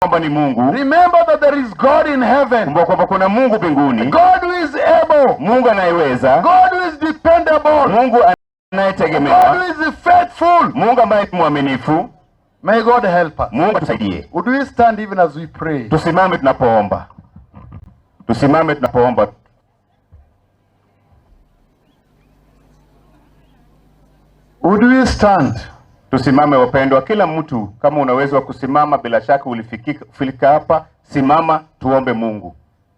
Kwamba ni Mungu. Remember that there is God in heaven. Kumbuka kwamba kuna Mungu mbinguni, God who is able. Mungu anayeweza, God who is dependable. Mungu God anayetegemewa, who is faithful. Mungu ambaye ni mwaminifu. May God help us. Mungu atusaidie. Would we stand even as we pray? Tusimame tunapoomba, tusimame tunapoomba. Would we stand? Tusimame wapendwa, kila mtu kama una uwezo wa kusimama, bila shaka ulifika hapa, simama tuombe Mungu.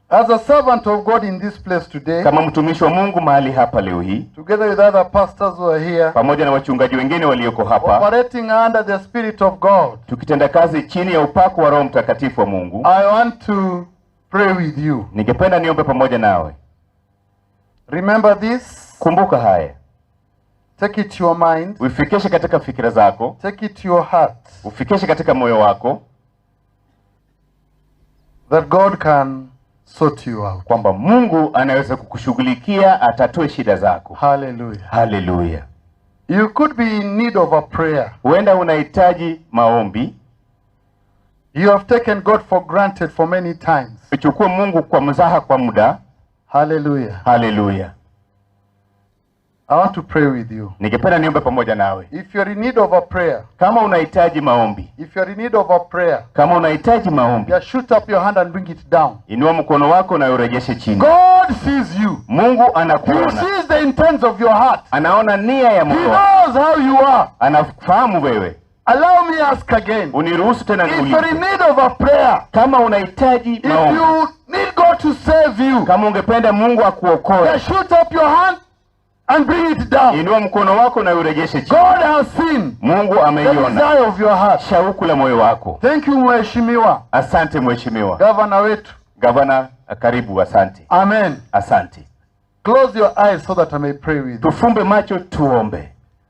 As a servant of God in this place today, Kama mtumishi wa Mungu mahali hapa leo hii, together with other pastors who are here, pamoja na wachungaji wengine walioko hapa, operating under the Spirit of God, tukitenda kazi chini ya upako wa Roho Mtakatifu wa Mungu, I want to pray with you. Ningependa niombe pamoja nawe. Remember this. Kumbuka haya, Take it to your mind. Uifikishe katika fikira zako, Take it to your heart. Ufikishe katika moyo wako, That God can sort you out. Kwamba Mungu anaweza kukushughulikia, atatue shida zako. Hallelujah. Hallelujah. You could be in need of a prayer. Huenda unahitaji maombi. You have taken God for granted for many times. Umechukua Mungu kwa mzaha kwa muda. Hallelujah. Hallelujah. I want to pray with you. Ningependa niombe pamoja nawe. If you're in need of a prayer, Kama unahitaji maombi, if you're in need of a prayer, kama unahitaji maombi, just shoot up your hand and bring it down. Inua mkono wako na urejeshe chini. God sees you. Mungu He anakuona. sees the intents of your heart. Anaona nia ya He moyo wako. knows how you are. Anafahamu wewe. Allow me ask again. Uniruhusu tena If you're in niulize. need of a prayer, Kama unahitaji if maombi, you need God to save you, kama ungependa Mungu akuokoe, just shoot up your hand and bring it down. Inua mkono wako na urejeshe chini. God has seen Mungu the ameiona desire of your heart. Shauku la moyo wako. Thank you, Mheshimiwa Asante Mheshimiwa Governor wetu. Gavana, karibu. Asante. Amen. Asante. Close your eyes so that I may pray with you. Tufumbe macho tuombe.